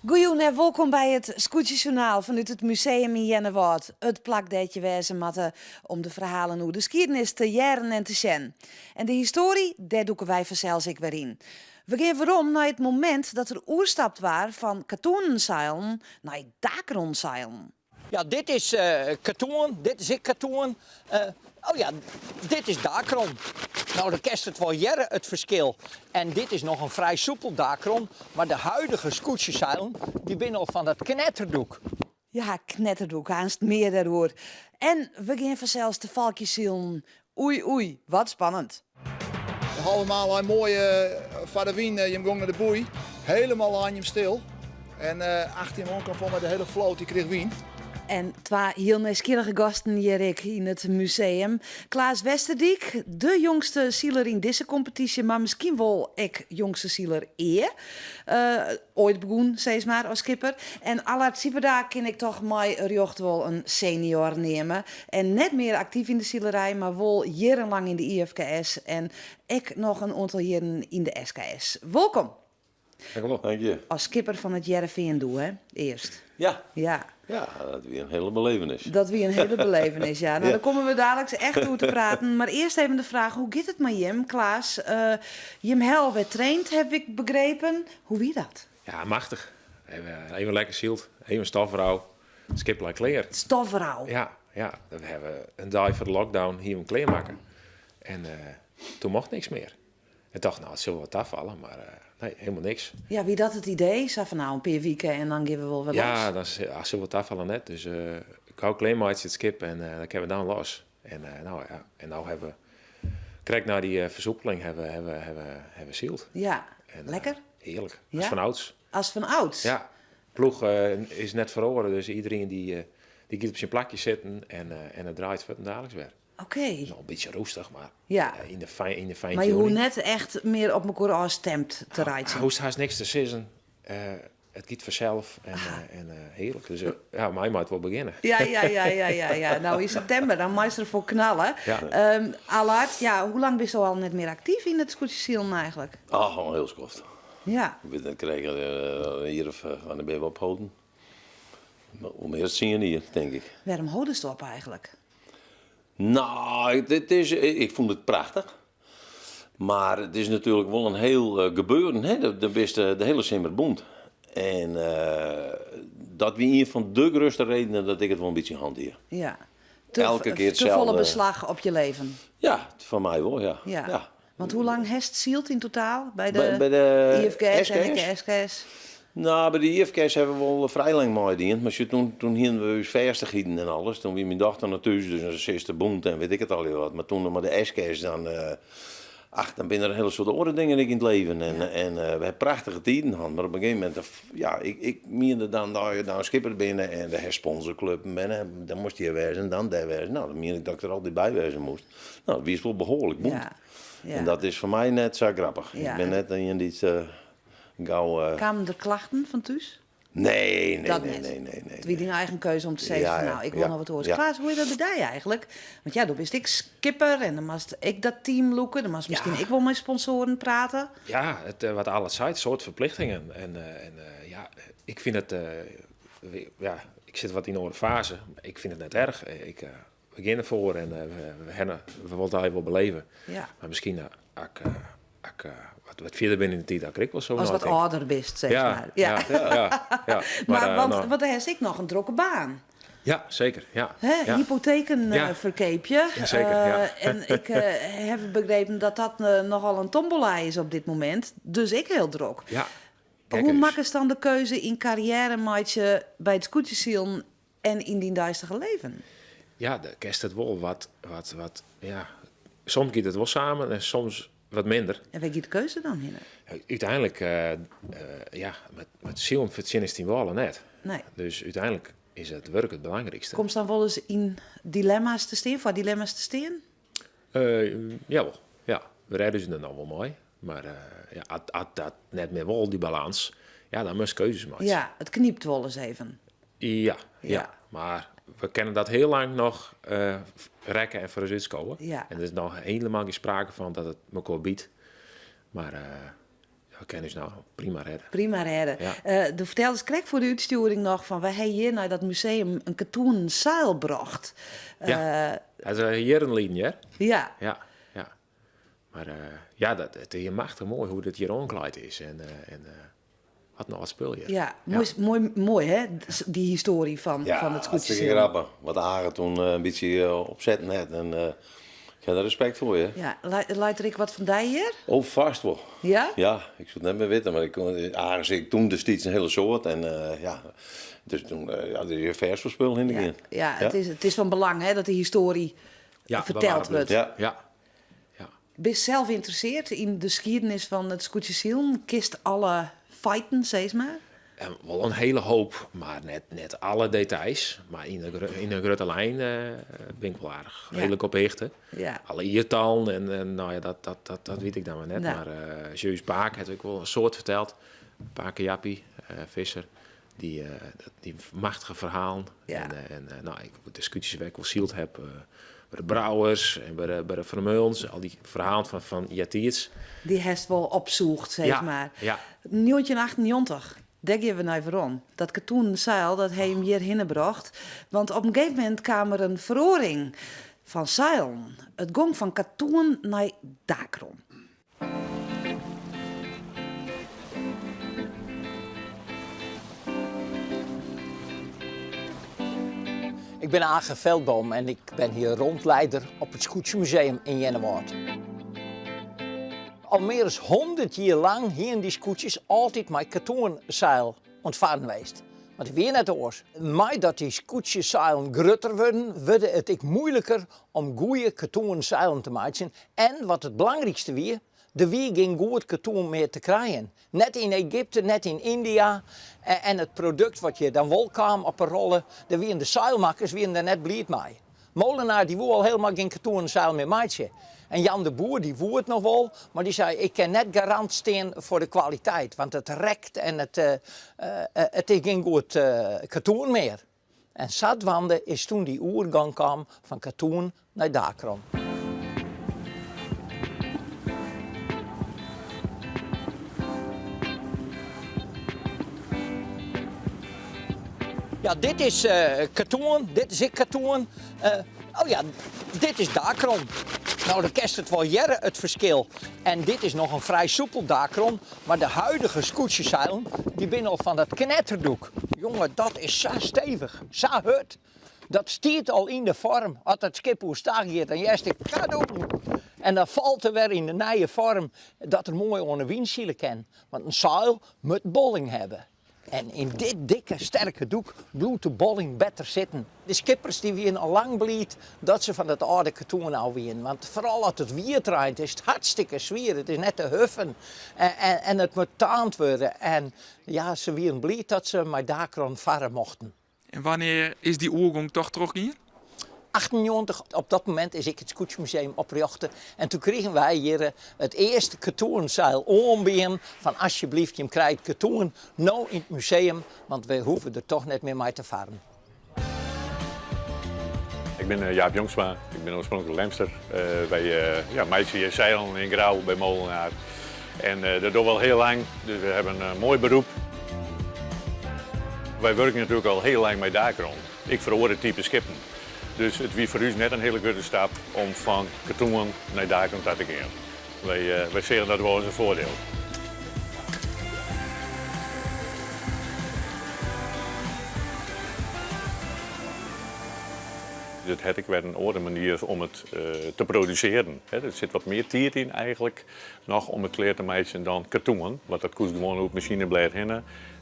Goejûn en wolkom by it Skûtsjesjoernaal fanút it museum yn Earnewâld. It plak dêr't je wêze moatte om de ferhalen oer de skiednis te hearren en te sjen. En de histoarje, dêr dûke wy fansels ek wer yn. We gean werom nei it momint dat der oerstapt waard fan katoenen seilen nei dakronsilen. Ja, dit is katoen, dit is ek katoen. Oh ja, dit is dakron. No, dan kinst it wol hearre, it ferskil. En dit is noch in frij soepel dakron, mar de huidige skûtsjeseilen, dy binne al fan dat knetterdoek. Ja, knetterdoek, aanst mear dêroer. En we gean fansels te falkjesilen. Oei oei, wat spannend. De halve maan lei moai foar de wyn, jim gongen nei de boei. Helemaal lein jim stil. En achter jim oan kwam foar my de hele float, dy kreeg wyn. En twa hiel nijsgjirrige gasten hjir ek yn it museum. Klaas Westerdyk, de jongste siler yn dizze kompetysje, mar miskien wol ek jongste siler ea. Oait begûn, sis mar, as skipper. En Allard Sieperda kin ik toch mei rjocht wol in senior neame. En net mear aktyf yn de silerij, mar wol jierrenlang yn de IFKS en ek noch in oantal jierren yn de SKS. Wolkom! Dankjewol. Dank je. As skipper fan it Hearrenfean doe, hè? Earst. Ja. Ja. Ja, dat wie in hiele belevenis. Dat wie in hiele belevenis, ja. No, dêr komme we daliks echt oer te praten. Mar earst even de fraach, hoe giet it mei jim, Klaas? Jim ha alwer traind, haw ik begrepen. Hoe wie dat? Ja, machtich. Even lekker syld, even stofrou, skip lei klear. Stofrou? Ja, ja. Dat hawwe we in dei foar de lockdown hiene we him klearmakke. En toen mocht niks mear. En tocht, no, it sil wol wat tafalle, mar nee, helemaal niks. Ja, wie dat it idee? Sa fan no, in pear wiken en dan gean we wol wer los? Ja, dan sil wat tafalle net. Dus gau klearmeitsje it skip en dan kinne we dan los. En no ja, en no hawwe we krekt nei dy fersoepeling hawwe we syld. Ja, En, lekker? Hearlik, Ja? as fan ouds. As fan ouds? Ja, ploech is net feroare, dus iedereen dy giet op syn plakje sitten en it draait fuortendaliks wer. Oké. Noch in bytsje roestich, mar Ja. yn de fijn, yn de fine Mar je hoege net echt mear op mekoar ôfstimd te reitsjen. Hoechst hast niks te sizzen. It giet fansels en, en hearlik. Dus ja, my mei it wol begjinne. Ja, ja, ja, ja, ja, ja. No, yn septimber, dan meist derfoar knalle. Ja. Allard, ja, hoe lang bisto al net mear aktyf yn it skûtsjesilen eigentlik? Ach, al in hiel skoft. Ja. Ik wit net krekt, in jier of wannear binne we opholden? Wol mear as tsien jier, tink ik. Wêrom holdest op eigentlik? No, dit is, ik fûn it prachtich. Mar it is natuerlik wol in hiel gebeuren, hè. Dan bist de hiele simmer bûn. En dat wie ien fan de grutste redenen dat ik it wol in bytsje hân hie. Ja. Elke kear Te folle itselde. beslach op je leven. Ja, foar my wol, ja. Ja. Ja. Want hoe lang hast syld yn totaal by de, By de IFKS en SKS? de SKS? No, by de IFKS hawwe we wol frij lang meidien. Mar sjoch, toen, toen hiene we ús fêstichheden en alles. Toen wie myn dochter noch thús, dus dan sitst bûn en wit ik it allegear wat. Mar toen noch mei de SKS, dan, ach, dan binne der in hiele soad oare dingen ek yn it leven. En, en we hawwe prachtige tiden hân, mar op in gegeven momint, ja, ik, ik miende dan dat je dan skipper binne en de sponsorkluppen binne, dan moast hjir wêze en dan dêr wêze. No, dan miende ik dat ik der altyd by wêze moast. No, dat wie wol behoarlik bûn. Ja, ja. En dat is foar my net sa grappich. Ja. Ik bin net ien dy't gau. Kamen der klachten fan thús? Nee, nee, Dat nee, net. nee, nee, nee. It wie dyn eigen keuze om te sizzen Ja, fan ja, nou, ik wol ja, noch wat oars. ja. Klaas, hoe is dat by dy eigentlik? Want ja, do bist ek skipper en dan moatst ek dat team lûke. Dan moatst miskien ek wol mei sponsoaren prate. Ja, it, wat Allard seit, soad ferplichtingen. En, en ja, ik fyn it, ja, ik sit wat yn in oare faze. Ik fyn it net erch. Ik, we gean derfoar en we hawwe, we wolle it allegear wol beleve. Ja. Mar miskien as ik, as ik wat fierder bin yn de tiid, dat ik der ek wol so As wat neitink. âlder bist, sis Ja, mar. Ja. ja, ja, ja. Mar, Maar, want, no. want dan hast ek noch in drokke baan. Ja, seker. Ja. Hè? Ja. Hypotheken Ja. ferkeapje. Ja, seker, ja. En ik haw begrepen dat dat nochal in tombola is op dit momint. Dus ek hiel drok. Ja. Hoe Gekke is. makkest dan de keuze yn karriêre meitsje by it skûtsjesilen en yn dyn deistige leven? Ja, dêr kinst it wol wat, wat, wat, ja. Soms giet it wol samen en soms wat minder. En wêr giet de keuze dan hinne? Úteinlik, ja, met, met silen fertsjinnest dyn bôle net. Nee. Dus úteinlik is it wurk it belangrykste. Komst dan wolris yn dilemma's te stean, foar dilemma's te stean? Jawol, ja. We rêde ús der no wol mei. Mar ja, as dat net mear wol, dy balâns, ja, dan moatst keuzes meitsje. Ja, it knypt wolris even. Ja, Ja. ja. Maar we kennen dat heel lang nog rekke en foar ús útskowe. Ja. En der is noch hielendal gjin sprake fan dat it mekoar byt. Mar we kinne ús no prima rêde. Prima rêde. Ja. Do ferteldest krekt foar de útstjoering noch fan wy ha hjir nei dat museum in katoenen seil brocht. Ja, dat is jierren lyn hear. Ja. Ja, ja. Mar ja, dat, it is machtich moai hoe dit hjir oanklaaid is en wat in âld spul hjir. Ja, moai, moai, moai hè, dy histoarje fan, Ja, fan it hartstikke skûtsjesilen. grappich. Wat Age toen in bytsje opsetten hat. En ik ha der respekt foar, hear. Ja, leit der ek wat fan dy hjir? Oh, fêst wol. Ja? Ja, ik soe it net mear witte, mar ik, Age seach ik toen destiids in hiele soad. En ja, dus toen, ja, der is fêst wol spul hinne Ja, gien. ja, it is fan belang hè, dat de histoarje Ja, ferteld bewarre bliuwt. wurdt. Ja. Ja. Ja. Bist sels ynteressearre yn de skiednis fan it skûtsjesilen? Kinst alle feiten, sis mar? Wol in hiele hoop, mar net alle details. Mar yn de grutte lijn bin ik wol aardich reedlik op 'e hichte. Ja. Alle jiertallen en nou ja, dat wit ik dan wer net. Nee. Mar Jules Paak hat ek wol in soad ferteld. Pake Jappie Visser, dy machtige ferhalen. Ja. En nou, ik, de skûtsjes wêr't ik wol syld ha, by de Brouwers en by de Vermeulens, al dy ferhalen fan eartiids. Dy hast wol opsocht, sis Ja, mar. ja. 1998, dêr gean we nei werom. Dat katoenen seil, dat ha jim hjir hinne brocht. Want op in gegeven momint kaam der in feroaring fan seilen. It gong fan katoen nei dakron. Ik bin Age Veldboom en ik bin hjir rûnlieder op it Skûtsjemuseum yn Earnewâld. Al mear as 100 jier lang hiene dy skûtsjes altyd mei katoenseil oan it farren west. Want it wie net oars. Meidat dy skûtsjeseilen grutter wurden, wurde it ek moeiliker om goede katoenen seilen te meitsjen en wat it belangrykste wie, der wie gjin goed katoen mear te krijen. Net yn Egypte, net yn Yndia. En it produkt wat hjir dan wol kaam op 'e rolle, dêr wienen de seilmakkers wienen der net bliid mei. Molenaar dy woe al helemaal gjin katoenen seil mear meitsje. En Jan de Boer dy woe it noch wol, mar dy sei ik kin net garant stean foar de kwaliteit, want it rekt en it is gjin goed katoen mear. En sadwaande is toen dy oergong kaam fan katoen nei dakron. Ja, dit is katoen, dit is ek katoen. Oh ja, dit is dakron. No, dan kinst it wol hearre, it ferskil. En dit is noch in frij soepel dakron, mar de huidige skûtsjeseilen, dy binne al fan dat knetterdoek. Jonge, dat is sa stevich, sa hurd. Dat stiet al yn de foarm. As dat skip oerstach giet, dan hearst ek kadoem. En dan falt er wer yn de nije foarm dat er moai oan de wyn sile kin. Want in seil moat bolling hawwe. En yn dit dikke, sterke doek bliuwt de bolling better sitten. De skippers dy wienen al lang bliid dat se fan dat âlde katoen ôf wienen. Want foaral as it wiet reint is it hartstikke swier. It is net te huffen en it moat taand wurde. En ja, se wienen bliid dat se mei dakron farre mochten. En wannear is dy oergong toch trochgien? 98, op dat momint is ek it Skûtsjemuseum oprjochte en toen krigen wy hjir it earste katoenseil oanbean fan asjebleaft jim krije it katoen no yn it museum, want wy hoege der toch net mear mei te farren. Ik bin Jaap Jongsma, ik bin oarspronklik Lemster. Wy ja, meitsje hjir seilen yn Grou by Molenaar. En dat dogge we al hiel lang, dus we hawwe in moai beroep. Wy wurkje natuerlik al hiel lang mei dakron, ek foar oare type skippen. Dus it wie foar ús net in hiele grutte stap om fan katoen nei dakron ta te gean. Wy, wy seagen dat wol as in foardiel. It hat ek wer in oare manier om it te produsearjen. Der sit wat mear tiid yn eigentlik noch om it klear te meitsjen dan katoen, want dat koest gewoan oer it masineblêd hinne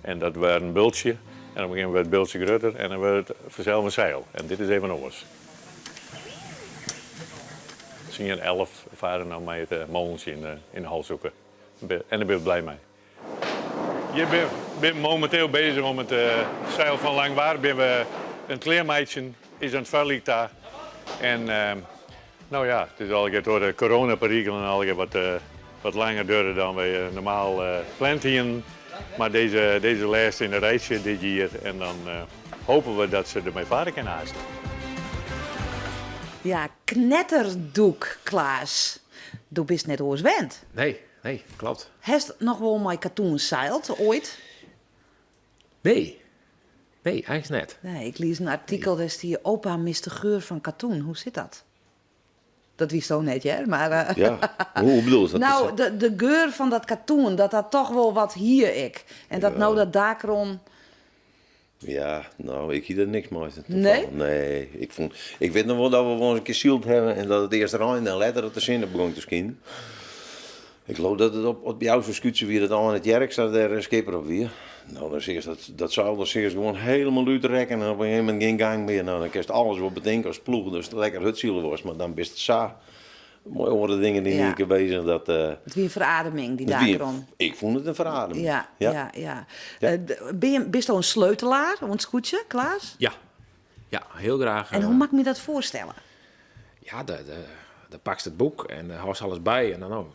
en dat waard in bultsje en op in gegeven momint wurdt it bultsje grutter en dan wurdt it fansels in seil. En dit is even oars. Tsien, 11 farre no mei it molentsje yn de Holshoeke en dêr binne we blij mei. Hjir binne we mominteel bezich om it seil fan Langwar binne we oan it klearmeitsjen, is oan it foarlyk ta. En no ja, it is allegear troch de coronaperikelen allegear wat, wat langer duorre dan wy normaal pland hienen. Mar dizze, dizze lêste yn de rijtsje dit jier en dan. Hopen we dat se dermei farre kinne aanst. Ja, knetterdoek, Klaas. Do bist net oars wend. Nee, nee, klopt. Hast noch wol mei katoen seild, oait? Nee. Nee, eins net. Nee, ik lies in artikel, dêr stie opa mist de geur fan katoen. Hoe sit dat? Dat witsto net, hear, mar... Eh, ja, hoe bedoelst dat? Nou, de geur fan dat katoen, dat dat toch wol wat hie ek. En dat no dat dacron... Ja, no, ik hie der niks mei. Nee? Nee, ik fûn, ik wit noch wol dat we wol ris in kear syld hawwe en dat it earst reinde en letter dat de sinne begûn te skinen. Ik geloof dat it op, op Jouster skûtsje wie dat Anne Tjerkstra dêr skipper op wie. No, dan seachst dat, dat seil dan seachst gewoan hielendal útrekken en op in gegeven momint gjin gang mear. No, dan kinst alles wol betinke as ploech, datst lekker hurd sile wolst, mar dan bist sa mei oare dingen yn ien kear bezich dat. It wie in ferademing, dy dacron. Ik fûn it in ferademing. Ja, ja, ja. Bisto in sleutelaar oan it skûtsje, Klaas? Ja, ja, hiel graach. En hoe moat ik my dat foarstelle? Ja, dan pakst it boek en hâldst alles by en dan, no,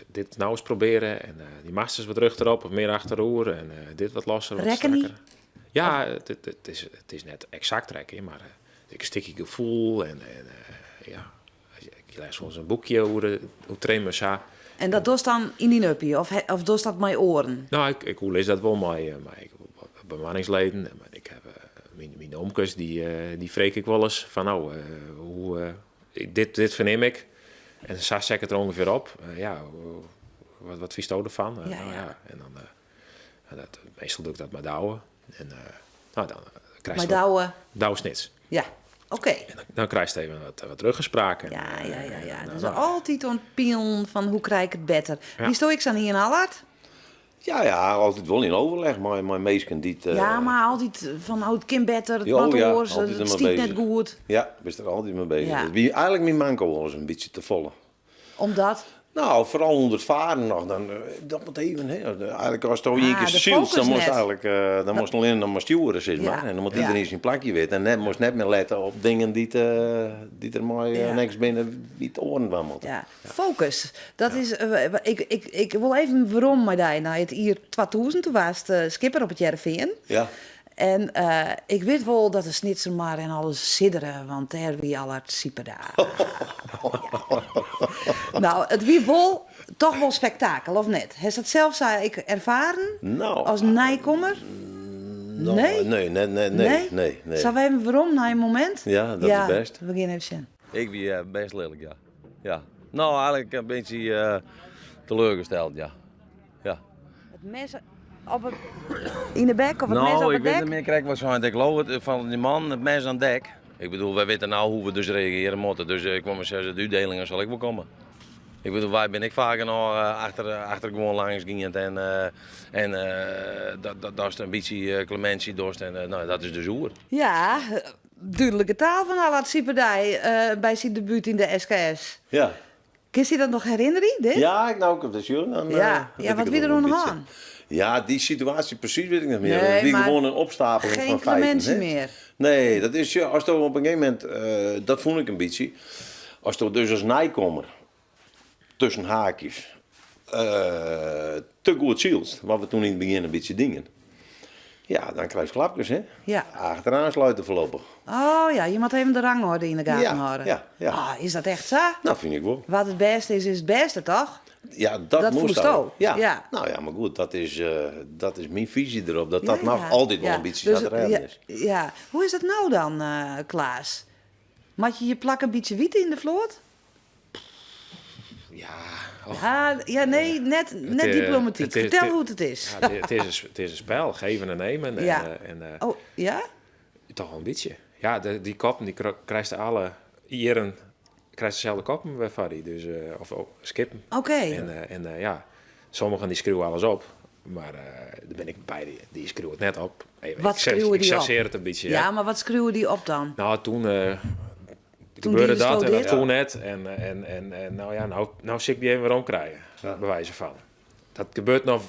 dit no ris probearje en dy masters wat rjochterop of mear achteroer en dit wat losser, wat strakker. Ja, it is net eksakt rekkenje, mar ek in stikje gefoel en ja. Ik lês wolris in boekje oer trimmen sa. En dat dochst dan yn dyn uppie of, of dochst dat mei oaren? No, ik oerlis dat wol mei bemanningsleden. Mar ik ha myn omkes, dy freegje ik wolris fan no, hoe, dit fernim ik en sa set ik it der ûngefear op. Ja, wat fynsto derfan? Ja, no ja, en dan, dat, meastal doch ik dat mei Douwe. En no, dan krijst Mei Douwe? Douwe Snits. Ja, oké. En dan krijst even wat ruggespraak. En, Ja. Dus altyd oan it pielen fan hoe krij ik it better. Ja. Bisto ek sa'n ien, Allard? Ja, altyd wol yn overleg mei minsken dy't... Ja, mar altyd fan oh, it kin better, it Ja, moat oh ja, oars, altyd it dermei stiet net bezich. goed. Ja, bist der altyd mei bezich. Ja. Dat wie eigenlik myn manko wolris in bytsje te folle. Omdat? No, foaral ûnder it faren noch. Dan, dat moat even, hè. Eigenlik ast ien Ah, kear de sylst, dan focus moatst net. eigenlik, dan moatst allinne noch mar stjoere, sis mar. Ja, En dan moat ja. iedereen syn plakje witte. En net, moatst net mear lette op dingen dy't der mei Ja. niks binne, dy't oaren dwaan moatte. Ja. Focus, dat is, ik, ik, ik wol even werom mei dy nei it jier 2000. Doe waardst skipper op It Hearrenfean. Ja. En ik wit wol dat de Snitsermar en alles siddere, want dêr wie Allard Sieperda. Ja. No, it wie wol toch wol spektakel, of net? Hast dat sels sa ek erfaren? No, As nijkommer? No, Nee? Nee, nee, nee, nee, nee, nee. Sille we even werom nei in momint? Ja, dat is bêst. We gean even sjen. Ik wie bêst lilk, ja. Ja. No, eigenlik in bytsje teleurgesteld, ja. Ja. It mes op it, yn de bek of it mes No, op ik it wit dek? net mear krekt wat sein. Ik geloof it fan dy man, it mes oan dek. Ik bedoel, wy witte no hoe't we dus reagearje moatte. Dus ik wol mar sizze, de útdelingen sil ek wol komme. Ik bedoel, wy binne ek faak genôch achter gewoan langs gien en en datst in bytsje klemintsje dochst en no, dat is dus oer. Ja, dúdlike taal fan Allard Sieperda by syn debút yn de SKS. Ja. Kinst dy dat noch herinnerje, dit? Ja, ik no, ik op de sjoen, dan, Ja, weet ja, ik wat het wie der nog oan een de bytsje. hân? Ja, dy situaasje presys wit ik net mear. Nee, It wie mar gewoan in opstapeling geen fan feiten, klemintsje hè? mear. Nee, dat is, ja, asto op in gegeven momint, dat fûn ik in bytsje, asto dus as nijkommer, tusken haakjes, te goed sylst, wat we toen yn it begjin in bytsje dienen, ja, dan krijst klapkes, hè? Ja. Achteraan sluiten voorlopig. Oh ja, je moat even de rangorde yn de gaten Ja, hâlde. ja, ja. Ah, is dat echt sa? No, fyn ik wol. Wat it bêste is, is it bêste, toch? Ja, dat Dat moast fûnst al. do. Ja. Ja. No ja, mar goed, dat is myn fyzje derop. Dat Ja, dat noch ja. altyd wol Ja. in bytsje Dus, sa te rêden ja, is. Ja. Hoe is dat no dan, Klaas? Moat je je plak in bytsje witte yn de float? Ja, och. Ja, ja, nee, net diplomatyk. Fertel hoe't it is. Ja, it is in spel, geven en nemen. En, Ja. en, Oh, ja? Toch wol in bytsje. Ja, dy koppen dy krijst alle jierren krijst deselde koppen wer foar dy. Dus, of, oh, skippen. Oké. En ja, sommigen dy skriuwe alles op. Mar der binne ek by dy skriuwe it net op. Even, Wat skriuwe ik dy op? chargeer it in bytsje. Ja, hè. mar wat skriuwe dy op dan? No, toen Toen gebeurde diest dat do en dat dit? koe net. En no ja, no sil ik dy even werom krije, by wize fan. Dat gebeurt noch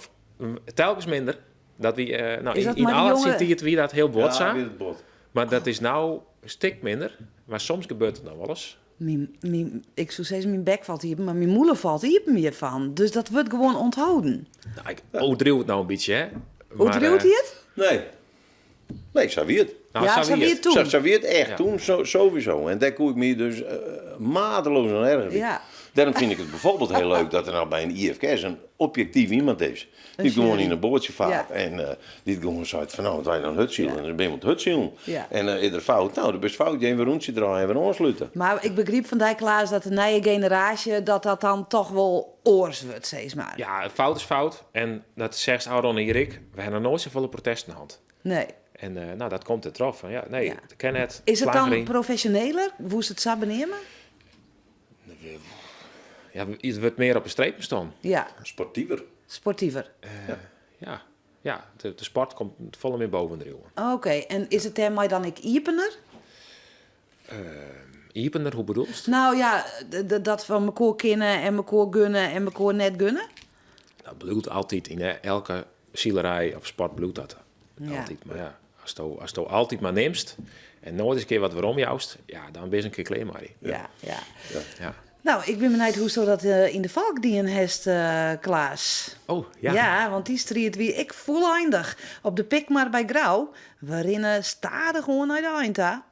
telkens minder. Dat wie, no, Is dat yn mei dy alle jonge syn tiid wie dat hiel bot Ja, sa. wie it bot. Mar dat is no in stik minder. Mar soms gebeurt it noch wolris. Myn, ik soe sizze myn bek falt iepen, mar myn mûle falt iepen hjirfan. Dus dat wurdt gewoan ûntholden. No, ik oerdriuw it no in bytsje, hè. Oerdriuwt hy it? Nee. Nee, sa wie it. Nou, Ja, sa sa wie wie it. it toen. Sa wie it echt Ja. toen sowieso. En dêr koe ik my dus mateloos oan ergerje. Ja. Dêrom fyn ik it bijvoorbeeld hiel leuk dat der no by in IFKS in objektyf iemand is. Dy't gewoan jury. yn in boatsje fart Ja. en dy't gewoan seit fan no, as wy dan hurd sile, Ja. dan binne we oan it hurd silen. Ja. En is der fout? No, dan bist fout, je even in rûntsje draaie en wer oanslute. Mar ik begryp fan dy, Klaas, dat de nije generaasje dat dat dan toch wol oars wurdt, sis mar. Ja, fout is fout. En dat seachst ôfrûne jier ek. We ha noch noait safolle protesten hân. Nee. En no, dat komt der troch fan ja, nee, Ja. dat kin net. Is it dan Flagge deryn. profesjoneler? Woest it sa beneame? Ja, it wurdt mear op 'e strepen staan. Ja. Sportiver. Sportiver. Ja, ja de sport komt folle mear boven driuwen. Oké, en is it dêrmei dan ek iepener? Iepener, hoe bedoelst? Nou ja, dat fan mekoar kinne en mekoar gunne en mekoar net gunne. Dat bliuwt altyd yn elke silerij of sport bliuwt dat Ja. altyd. Mar ja, asto, asto altyd mar nimst en noait ris in kear wat werom joust, ja, dan bist in kear klear mei dy. Ja, ja. Ja. Nou, ik bin benijd hoe'tsto dat yn de Valk dien hast, Klaas. Oh, ja. Ja, want dy striid wie ek fûleindich. Op de Pikmar by Grou. We rinne stadichoan nei de ein ta.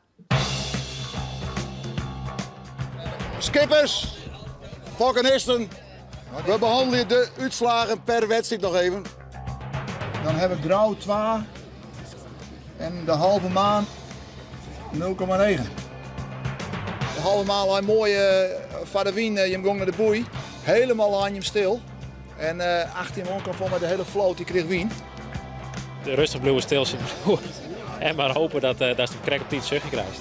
Skippers, fokkenisten, we behannelje de útslaggen per wedstriid noch even. Dan ha we Grou 2 en de Halve Maan 0,9. De Halve Maan lei moai foar de wyn, jim gongen nei de boei. Helemaal lein jim stil. En achter jim oan kwam foar my de hiele float, dy krige wyn. Rêstich bliuwe stilsitten en mar hope dat datst him krekt op tiid suchtje krijst.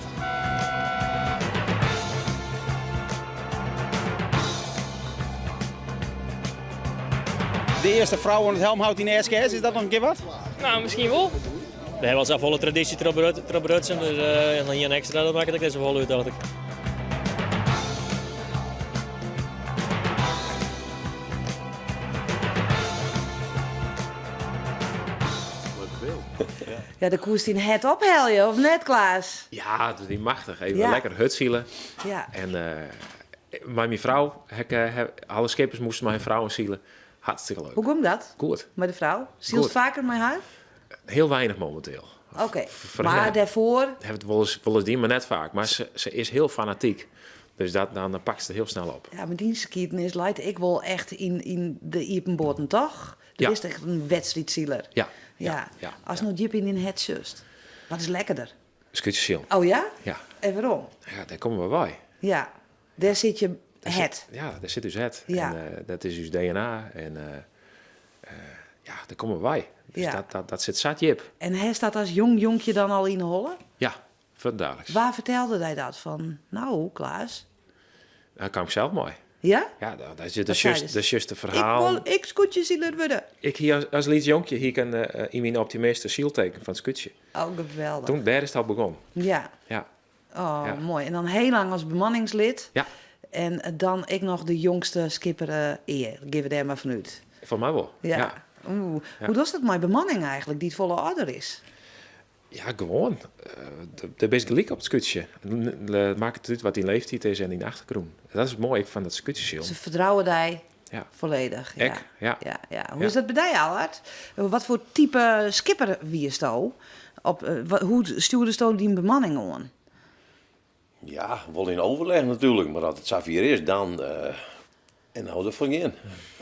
De earste frou oan it helmhout yn de SKS, is dat noch in kear wat? Nou, miskien wol. We hawwe al safolle tradysje trochbrutsen, dus noch ien ekstra, dat makket ek net safolle út, tocht ik. Ja, dêr koest dyn hert ophelje, of net, Klaas? Ja, dat wie machtich. Even Ja. lekker hurdsile. Ja. En mei myn frou, ha ik, alle skippers moasten mei hun frou sile. Hartstikke leuk. Hoe gong dat? Goed. Mei de frou? Sylst Goed. faker mei har? Hiel weinich mominteel. Oké, mar dêrfoar? Ha we it wolris dien, mar net faak. Mar se is hiel fanatyk. Dus dat, dan pakt se it hiel snel op. Ja, mar dyn skiednis leit ek wol echt yn de iepen boaten, toch? Do Ja. bist echt in wedstriidsiler. Ja. Ja. Ja. Ast no djip yn dyn hert sjochst, wat is lekkerder? Skûtsjesilen. Oh ja? Ja. En wêrom? Ja, dêr komme we wei. Ja, dêr sit je Dêr hert. sit, ja, dêr sit ús hert. Ja. En dat is ús DNA. En ja, dêr komme we wei. Dus Ja. dat sit sa djip. En hast dat as jong jonkje dan al yn 'e holle? Ja, fuortendaliks. Wa fertelde dy dat? Fan, no, Klaas? Dêr kaam ik sels mei. Ja? Ja, dat is de Wat sei just, dus? de juste Ik ferhaal. wol ek skûtsjesiler wurde. Ik hie as lyts jonkje hie ik in yn myn Optimist in sylteken fan it skûtsje. Oh, geweldich. Toen, dêr is it al begûn. Ja. Ja. Oh, Ja. moai. En dan hiel lang as bemanningslid. Ja. En dan ek noch de jongste skipper ea. Gean we dêr mar fanút. Foar my wol. Ja. Ja. Oeh. Ja. Hoe dochst dat mei bemanning eigentlik, dy't folle âlder is? Ja, gewoan. Der bist gelyk op it skûtsje. It makket út wat dyn leeftiid is en dyn achtergrûn. Dat is it moaie fan dat skûtsjesilen. Se fertrouwe dy Ja. folledich. Ja. Ek, ja. Ja, ja. Hoe Ja. is dat by dy, Allard? Wat foar type skipper wiesto? Op, hoe stjoerdesto dyn bemanning oan? Ja, wol yn overleg natuerlik, mar as it safier is, dan en no derfoar gean.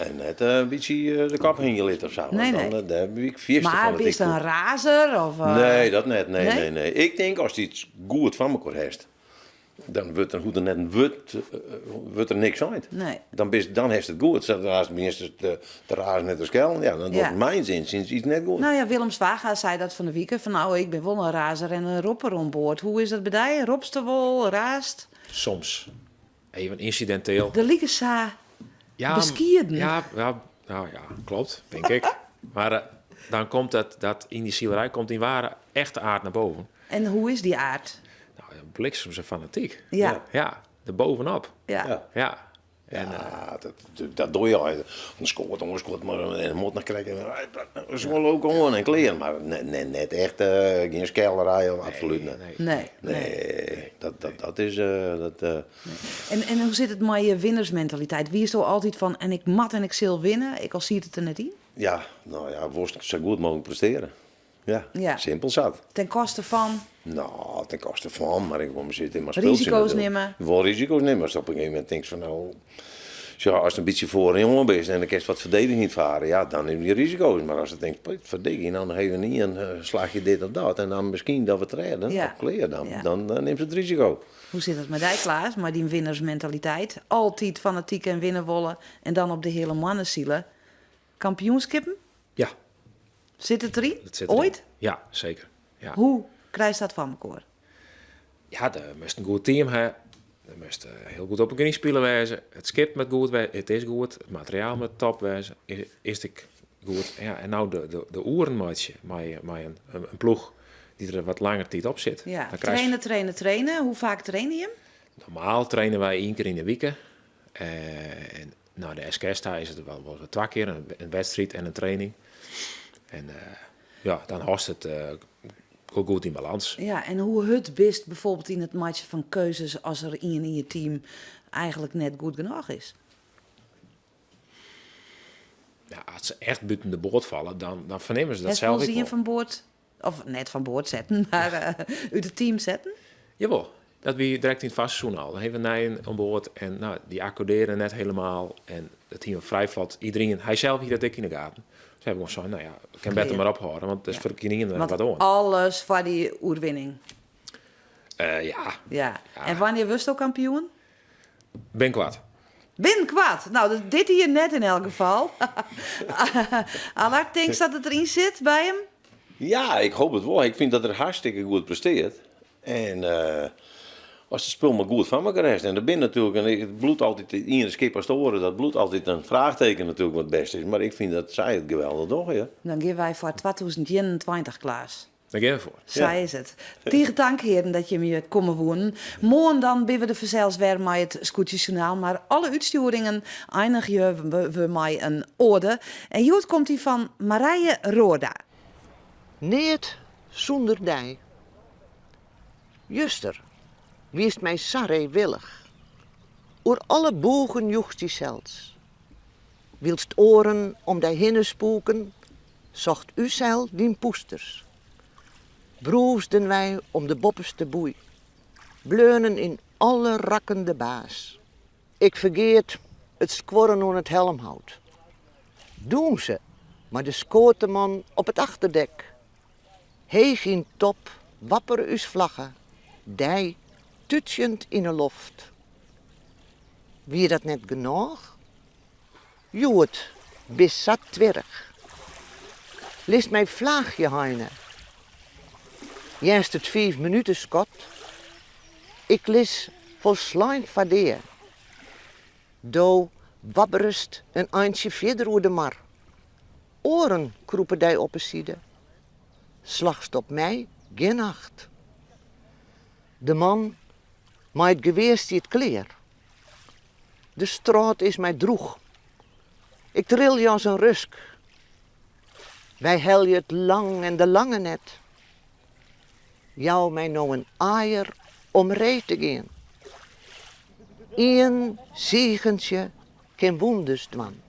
En net in bytsje de kop hingje litte of sa. Nee, Want dan, nee. dêr bin ik fierste Mar fanatyk bist in foar. razer? Of, Nee, dat net. Nee, Nee? nee, nee. Ik tink, ast yts goed foar mekoar hast, dan wurdt der, hoecht der net in wurd, wurdt der niks sein. Nee. Dan bist, dan hast it goed. Sadree'tst begjinst te razen en te skellen, ja, dan Ja. docht mijns inziens iets net goed. Nou ja, Willem Zwaga sei dat fan 'e wike. Fan nou, ik bin wol in razer en in ropper oan board. Hoe is dat by dy? Ropst wol, raast? Soms. Even ynsidinteel. Do likest sa Ja, beskieden. Ja, ja, nou ja, klopt, denk ik. Maar dan komt dat yn dy silerij komt dyn ware echte aard nei boven. En hoe is dy aard? Nou, ja, bliksems en fanatyk. Ja. Ja, der bovenop. Ja. Ja. Ja. En, Ja, dat doe je al. Dan skoart, oanskoart, mar en moat noch krekt. Dat is wol ook oan en klear, mar net echt gjin skellerij of absolút net. Nee. Nee, nee. Nee, dat is, dat. En hoe sit it mei je winnersmentaliteit? Wiesto altyd fan en ik moat en ik sil winne, ek al siet it der net yn? Ja, no ja, wolst sa goed mooglik prestearje. Ja, Ja. simpel zat. Ten koste fan? No, ten koste fan, mar ik wol sitte mar spultsje Risiko's natuerlik. nimme. Wol risiko's nimme. As op in gegeven momint tinkst fan no, sjoch, ast in bytsje foar in jonge bist en dan kinst wat ferdediging faren, ja, dan nim je risiko's. Mar ast tinkst, potverdikkie, dan even ien slachje dit of dat en dan miskien dat we it rêde, Ja. dan klear, dan, Ja. dan nimst it risiko. Hoe sit it mei dy, Klaas, mei dyn winnersmentaliteit? Altyd fanatyk en winne wolle en dan op de Heale Moanne sile. Kampioenskippen? Ja. Sit it deryn? Dat sit deryn. Oait? Ja, seker. Ja. Hoe krijst dat foar mekoar? Ja, der moast in goed team ha. Der moast eh, hiel goed op 'e ynspile wêze. It skip moat goed wêze. It is goed. It materiaal moat top wêze. Is, is it goed. Ja, en no de, de, de oeren meitsje mei, mei in, in, in ploech dy't der wat langer tiid op sit. Ja. Dan krijst- Traine, traine, traine. Hoe faak traine jim? Normaal traine wy ien kear yn 'e wike. Eh, en nei de SKS ta is it wol, wol twa kear, in, in wedstriid en in training. En eh, ja, dan hâldst it eh, wol goed yn balâns. Ja, en hoe hurd bist bijvoorbeeld yn it meitsjen fan keuzes as der ien yn je team eigentlik net goed genôch is? Ja, as se echt bûten de boat falle, dan, dan fernimme se dat Hast sels wolris ek ien wol. fan board, of net fan board setten, mar eh, út it team setten? Jawol, dat wie direkt yn it foarseizoen al. Dan hawwe we nijen oan board en no, dy akkordearre net hielendal. En it hiene we frij flot. Iderien, hy sels hie dat ek yn 'e gaten. Dus hawwe we gewoan sein, no ja, we kinne better Klear. mar ophâlde, want it is foar gjinien Want wat oan. alles foar dy oerwinning. Eh, ja, Ja. En wannear wurdsto kampioen? Binnenkoart. Binnenkoart. No, dat- dit jier net yn elk gefal. Allard, tinkst dat it deryn sit by him? Ja, ik hoopje it wol. Ik fyn dat er hartstikke goed prestearret. En eh, as it spul mar goed foar mekoar is. En der binne natuerlik, en it bliuwt altyd it iene skip as it oare, dat bliuwt altyd in fraachteken natuerlik wat it bêste is. Mar ik fyn dat sy it geweldich dogge, ja. Dan gean wy foar 2021, Klaas. Dêr gean we foar. Sa is it. Tige tank, hearen, dat jimme hjir komme woenen. Moarn dan binne we der fansels wer mei it Skûtsjesjoernaal, mar alle útstjoeringen einigje we mei in oade. En hjoed komt dy fan Marije Roorda. Neat sûnder dy. Juster wiest my sa reewillich. Oer alle boegen joechst dysels. Wylst oaren om dy hinne spoeken, socht ús seil dyn pûsters. Brûsden wy om de boppeste boei, bleaunen yn alle rakken de baas. Ik fergeat it skuorren oan it helmhout. Dûnse mei de skoateman op it achterdek. Heech yn top wappere ús flagge, dy tútsjend yn 'e loft. Wie dat net genôch? Hjoed bist sa twirrich. Litst my flaagje heine. Hearst it fiifminuteskot? Ik lis folslein foar dea. Do wapperest in eintsje fierder oer de mar. Oaren krûpe dy op 'e side. Slachst op my gjin acht. De man mei it gewear stiet klear. De strôt is my drûch. Ik trilje as in rusk. Wy helje it lang en de lange net. Jou my no in aaier om ree te gean. Ien sigentsje kin wûnders dwaan.